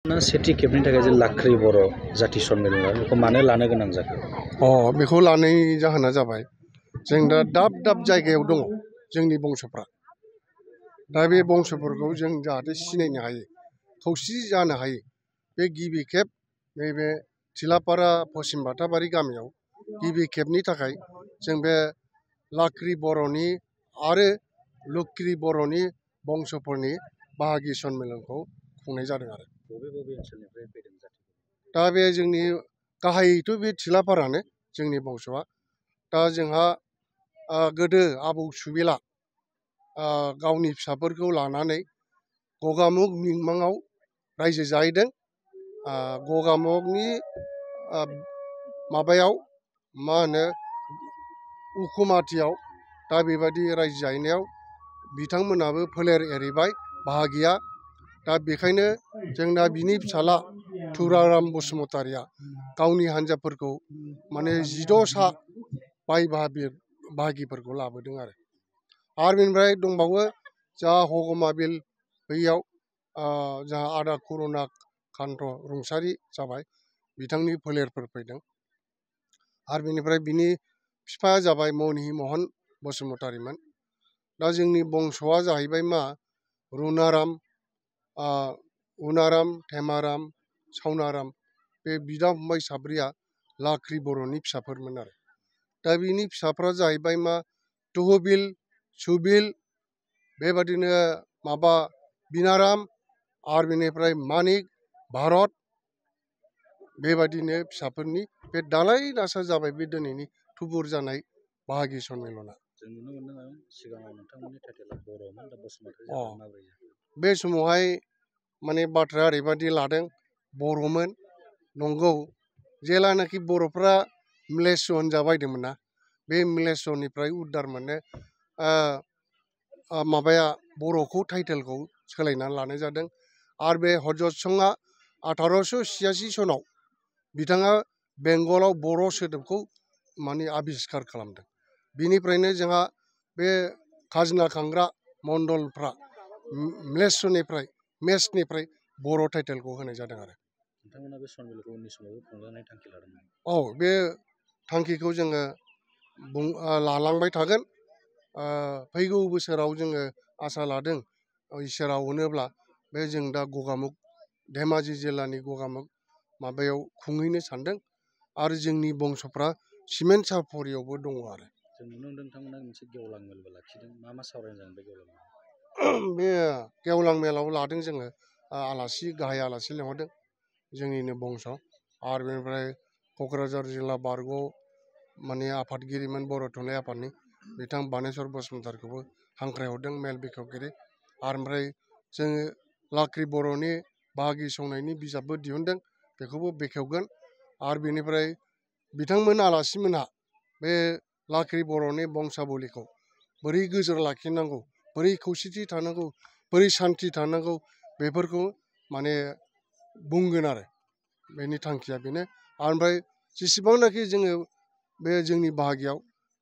सेथि खेबनि थाखाय जे लाख्रि बर' जाति सन्मेलन बेखौ मानो लानो गोनां जाखो? बेखौ लानाय जाहोना जाबाय जों दा दाब दाब जायगायाव दङ जोंनि बंस'फ्रा। दा बे बंस'फोरखौ जों जाहाथे सिनायनो हायो, खौसे जानो हायो। बे गिबि खेब नैबे थिलापारा पश्चिम बाथाबारि गामियाव गिबि खेबनि थाखाय जों बे लाख्रि बर'नि आरो लख्रि बर'नि बंस'फोरनि बाहागि सन्मेलनखौ खुंनाय जादों आरो। बबे ओनसोलनिफ्राय फैदों जाति? दा बे जोंनि गाहायैथ' बे थिलापारानो जोंनि बंस'आ। दा जोंहा गोदो आबौ सुबिला गावनि फिसाफोरखौ लानानै गगामुग मिमाङाव रायजो जाहैदों। गगामुगनि माबायाव मा होनो उखुमाथियाव दा बेबायदि रायजो जाहैनायाव बिथांमोनाबो फोलेर एरहैबाय बाहागिया। दा बेखायनो जोंना बिनि फिसाला तुराराम बसुमतारिया गावनि हान्जाफोरखौ माने 16सा बाय बाहागिफोरखौ लाबोदों आरो बेनिफ्राय दंबावो जोंहा हगमा बिल बैयाव जोंहा आदा करुना कान्त रुंसारि जाबाय, बिथांनि फोलेरफोर फैदों। आरो बेनिफ्राय बिनि बिफाया जाबाय मनि महन बसुमतारिमोन। दा जोंनि बंस'आ जाहैबाय मा रुनाराम, उनाराम, थेमाराम, सावनाराम, बे बिदा फंबाय साब्रैया लाख्रि बर'नि फिसाफोरमोन आरो। दा बिनि फिसाफ्रा जाहैबाय मा तुहबिल, सुबिल, बेबादिनो माबा बिनाराम, आरो बेनिफ्राय मानिक, भारत, बेबादिनो फिसाफोरनि बे दालाय दासा जाबाय बे दिनैनि थुबुर जानाय बाहागि सन्मेलना। जों नुनो मोनदों सिगाङाव नोंथांमोननि टाइटेला बर'मोन, दा बसुमतारी जादों, माबोरै जाखो? बे समावहाय माने बाथ्राया ओरैबादि लादों, बर'मोन नंगौ, जेलानाखि बर'फ्रा म्लेच्छ होनजाबायदोंमोन ना, बे म्लेच्छनिफ्राय उद्धार मोननो माबाया बर'खौ टाइटेलखौ सोलायनानै लानाय जादों। आरो बे हजरत सिंहआ 1886 सनाव बिथाङा बेंगलाव बर' सोदोबखौ माने आबिस्कार खालामदों। बिनिफ्रायनो जोंहा बे खाजोना खांग्रा मण्डलफ्रा मेचनिफ्राय बर' टाइटेलखौ होनाय जादों आरो। नोंथांमोना बे सन्मेलनखौ उननि समावबो खुंजानाय थांखि लादोंमोन? बे थांखिखौ जोङो लालांबाय थागोन। फैगौ बोसोराव जोङो आसा लादों इसोरा अनोब्ला बे जों दा गगामुग धेमाजि जिल्लानि गगामुग माबायाव खुंहैनो सानदों। आरो जोंनि बंस'फ्रा सिमेन्ट सापरियावबो दङ आरो। जों नुनो मोनदों नोंथांमोना मोनसे गेवलां मेलबो लाखिदों, मा सावरायनो जागोन बे गेवलां मेलाव? बे गेवलां मेलाव लादों जोङो गाहाय आलासि लेंहरदों जोंनिनो बंस'। आरो बेनिफ्राय क'क्राझार जिल्ला बारग' माने आफादगिरिमोन बर' थुनलाइ आफादनि बिथां बानेस्वर बसुमतारिखौबो हांख्रायहरदों मेल बेखेवगिरि। आरो ओमफ्राय जोङो लाख्रि बर'नि बाहागि संनायनि बिजाबबो दिहुनदों, बेखौबो बेखेवगोन। आरो बेनिफ्राय बिथांमोन आलासिमोनहा बे लाख्रि बर'नि बंसाबलिखौ बोरै गोजोर लाखिनांगौ, बोरै खौसेथि थानांगौ, बोरै सान्थि थानांगौ, बेफोरखौ माने बुंगोन आरो। बेनि थांखिया बेनो। ओमफ्राय जेसेबांनाखि जोङो बे जोंनि बाहागियाव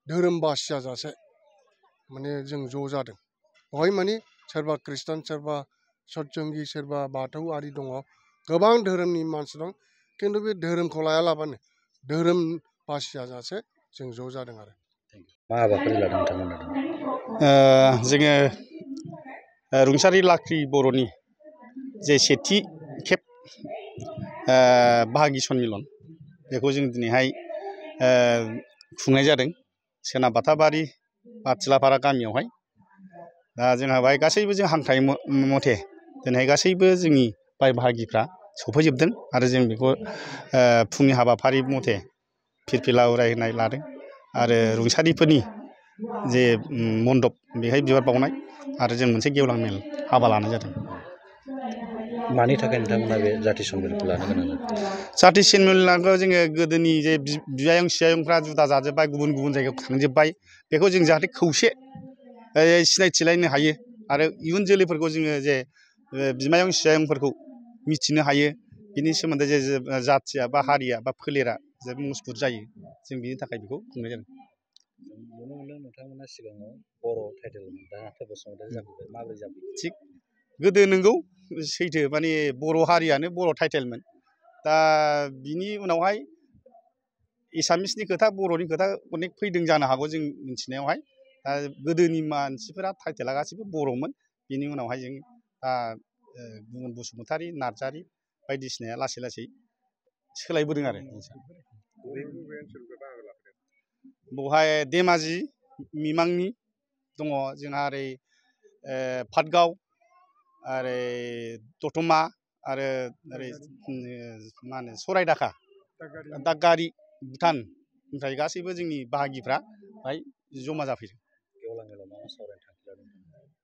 धोरोम बासिया जासे माने जों ज' जादों। बेवहाय माने सोरबा खृष्टान, सोरबा सतसंगि, सोरबा बाथौआरि दङ, गोबां धोरोमनि मानसि दं। खिन्थु बे धोरोमखौ लायालाबानो धोरोम बासिया जासे जों ज' जादों आरो। मा हाबाफारि लादों नोंथांमोना? जोङो रुंसारि लाख्रि बर'नि जे सेथि खेब बाहागि सन्मेलन, बेखौ जों दिनैहाय खुंनाय जादों सोनाब बाथाबारि थिलापारा गामियावहाय। दा जोंहा बाहाय गासैबो जों हांख्राय मथे दिनैहाय गासैबो जोंनि बाय बाहागिफ्रा सफैजोबदों। आरो जों बेखौ फुंनि हाबाफारि मथे फिरफिला उरायहोनाय लादों। आरो रुंसारिफोरनि जे मन्दप, बेहाय बिबार बावनाय, आरो जों मोनसे गेवलां मेल हाबा लानाय जादों। मानि थाखाय नोंथांमोना बे जाति सन्मेलनखौ लानो गोनां जादों? जाति सन्मेलनखौ जोङो गोदोनि जे बियायं सियायंफ्रा जुदा जाजोब्बाय, गुबुन गुबुन जायगायाव थांजोब्बाय, बेखौ जों जाहाथे खौसे सिनायथिलायनो हायो। आरो इयुन जोलैफोरखौ जोङो जे बिमायं सियायंफोरखौ मिथिनो हायो, बिनि सोमोन्दै जे जाथिया बा हारिया बा फोलेरा जे मजबुत जायो, जों बिनि थाखाय बेखौ खुंनाय जादों। नुनो मोनदों नोंथांमोना सिगाङाव बर' टाइटेलमोन, दा नाथाय बसुमतारी जाफैबाय, माबोरै जाफैखो? थिग गोदो नंगौ सैथो माने बर' हारियानो बर' टाइटेलमोन दा बिनि उनावहाय एसामिसनि खोथा बर'नि खोथा अनेक फैदों जानो हागौ जों मिथिनायावहाय दा गोदोनि मानसिफोरा टाइटेला गासिबो बर'मोन बिनि उनावहाय जों दा गुबुन बसुमतारी नार्जारी बायदिसिनाया लासै लासै सोलायबोदों आरो बेवहाय धेमाजि मिमांनि दङ जोंहा ओरै पाटगाव ओरै दतमा आरो ओरै मा होनो सरायदाखा दादगारि भुटान ओमफ्राय गासैबो जोंनि बाहागिफ्रा बाहाय जमा जाफैदों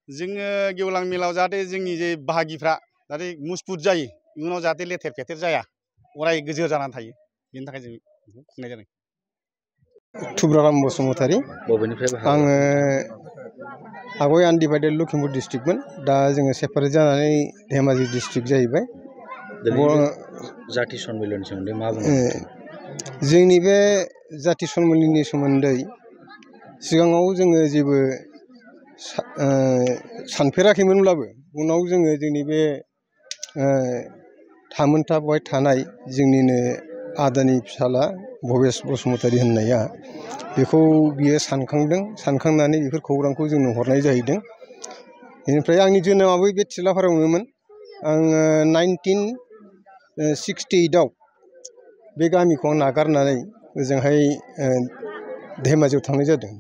जोङो गेवलां मेलाव जाहाथे जोंनि जे बाहागिफ्रा जाहाथे मुसफुत जायो इयुनाव जाहाथे लेथेर फेथेर जाया अराय गोजोर जानानै थायो बेनि थाखाय जों बेखौ खुंनाय जादों थुब्राराम बसुमतारी आङो आगय आनडिभाइडेड लखिमपुर डिस्ट्रिक्टमोन दा जोङो सेपारेट जानानै धेमाजि डिस्ट्रिक्ट जाहैबाय जाति सन्मिलननि सोमोन्दै मा बुङो जोंनि बे जाति सन्मिलननि सोमोन्दै सिगाङाव जोङो जेबो सानफेराखैमोनब्लाबो उनाव जोङो जोंनि बे थामोनथा बेवहाय थानाय जोंनिनो आदानि फिसाला भबेस बसुमतारी होननाया बेखौ बियो सानखांनानै बेफोर खौरांखौ जोंनो हरनाय जाहैदों बेनिफ्राय आंनि जोनोमाबो बे थिलाफारायावनोमोन आङो 1968आव बे गामिखौ नागारनानै ओजोंहाय धेमाजियाव थांनाय जादों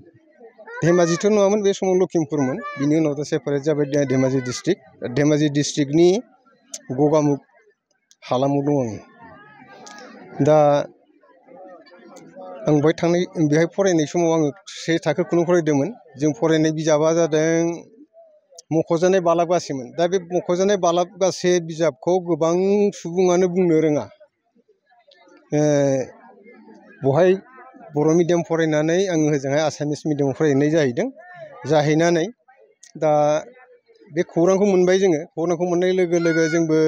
धेमाजिथ' नङामोन बे समाव लखिमपुरमोन बिनि उनाव दा सेपारेट जाबाय धेमाजि डिस्ट्रिक्ट धेमाजि डिस्ट्रिक्टनि गगामुग हालामाव दं आङो दा आं बेहाय फरायनाय समाव आङो 1 थाखोखौनो फरायदोंमोन जों फरायनाय बिजाबा जादों मख'जानाय बालाब गासेमोन दा बे मख'जानाय बालाब गासे बिजाबखौ गोबां सुबुङानो बुंनो रोङा बहाय बर' मिडियाम फरायनानै आङो ओजोंहाय आसामिस मिडियामाव फरायहैनाय जाहैनानै दा बे खौरांखौ मोनबाय जोङो खौरांखौ मोननाय लोगो लोगो जोंबो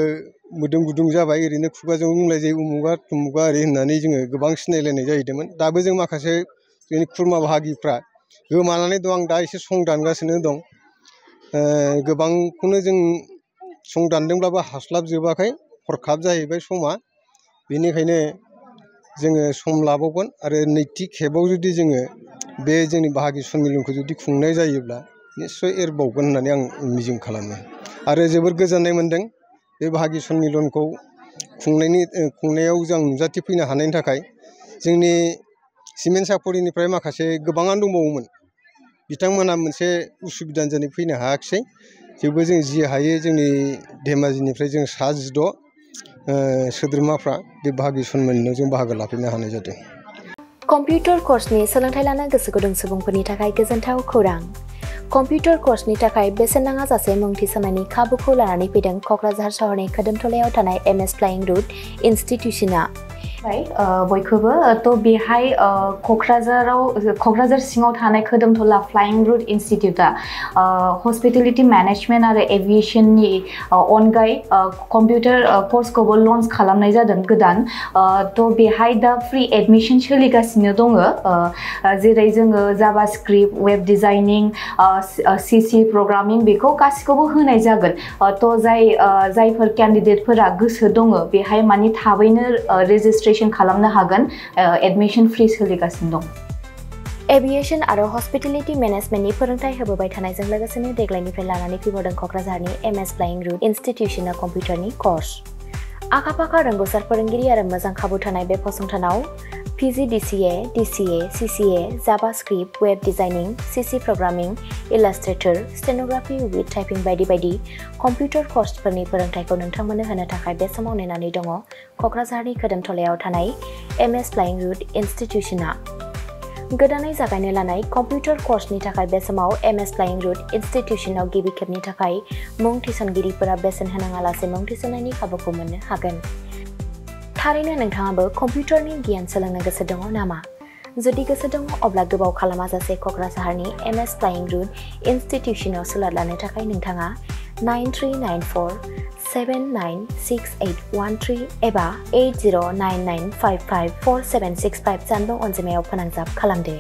मोदोम गुदुं जाबाय ओरैनो खुगाजों बुंलाय जायो उमुगा तुमुगा ओरै होननानै जोङो गोबां सिनायलायनाय जाहैदोंमोन दाबो जों माखासे जोंनि खुरमा बाहागिफ्रा गोमानानै दं आं दा एसे सं दानगासिनो दं गोबांखौनो जों सं दानदोंब्लाबो हास्लाबजोबाखै हरखाब जाहैबाय समा बेनिखायनो जोङो सम लाबावगोन आरो नैथि खेबाव जुदि जोङो बे जोंनि बाहागि सन्मिलनखौ जुदि खुंनाय जायोब्ला निस्सय एरबावगोन होननानै आं मिजिं खालामो आरो जोबोर गोजोननाय मोन्दों बे बाहागि सन्मिलनखौ खुंनायाव जों नुजाथिफैनो हानायनि थाखाय जोंनि सिमेन्ट सापरिनिफ्राय माखासे गोबाङानो दंबावोमोन बिथांमोना मोनसे उसुबिदानि जानानै फैनो हायाखिसै थेवबो जों जि हायो जोंनि धेमाजिनिफ्राय जों 16 सोद्रोमाफ्रा बे बाहागि सन्मिलनाव जों बाहागो लाफैनो हानाय जादों कम्पिउटार कर्सनि सोलोंथाइ लानो गोसो गुदुं सुबुंफोरनि थाखाय गोजोनथाव खौरां कम्पिउटार कर्सनि थाखाय बेसेन नाङा जासे मुं थिसननायनि खाबुखौ लानानै फैदों क'क्राझार सहरनि खोदोमथलायाव थानाय MS फ्लाइं रुट इनस्टिट्यूशना बयखौबो थ' बेहाय क'क्राझार सिङाव थानाय खोदोमथला फ्लाइं रुट इनस्टिट्यूटा हस्पिटेलिटी मेनेजमेन्ट आरो एभिएशननि अनगायै कम्पिउटार कर्सखौबो लन्च खालामनाय जादों गोदान थ' बेहाय दा फ्रि एडमिशन सोलिगासिनो दङ जेरै जोङो जाभास्क्रिप्ट वेब डिजाइनिं CC प्रोग्रामिं बेखौ गासिखौबो होनाय जागोन थ' जायफोर केन्डिडेटफोरा गोसो दङ बेहाय माने थाबैनो रेजिस्ट्रेशन खालामनो हागोन एडमिशन फ्रि सोलिगासिनो दं एभिएशन आरो हस्पिटेलिटी मेनेजमेन्टनि फोरोंथाय होबोबाय थानायजों लोगोसेनो देग्लायनिफ्राय लानानै फैबावदों क'क्राझारनि MS फ्लाइं रुट इनस्टिट्यूशना कम्पिउटारनि कर्स आखा-फाखा रोंगौसार फोरोंगिरि आरो मोजां खाबु थानाय बे फसंथानाव PGDCA, DCA, CCA, JavaScript, web designing, CC programming, illustrator, stenography with typing बायदि बायदि कम्पिउटार कर्सफोरनि फोरोंथायखौ नोंथांमोननो होनो थाखाय बे समाव नेनानै दङ क'क्राझारनि खोदोमथलायाव थानाय MS फ्लाइं रुट इनस्टिट्यूशना गोदानै जागायनो लानाय कम्पिउटार कर्सनि थाखाय बे समाव MS फ्लाइं रुट इनस्टिट्यूशनाव गिबि खेबनि थाखाय मुं थिसनगिरिफोरा बेसेन होनाङालासे मुं थिसननायनि खाबुखौ मोननो हागोन थारैनो नोंथाङाबो कम्पिउटारनि गियान सोलोंनो गोसो दङ नामा जुदि गोसो दङ अब्ला गोबाव खालामाजासे क'क्राझारनि MS फ्लाइं रुट इनस्टिट्यूशनाव सुलाद लानो थाखाय नोंथाङा 9394796813 एबा 8099554765 जानबुं अनजिमायाव फोनांजाब खालामदो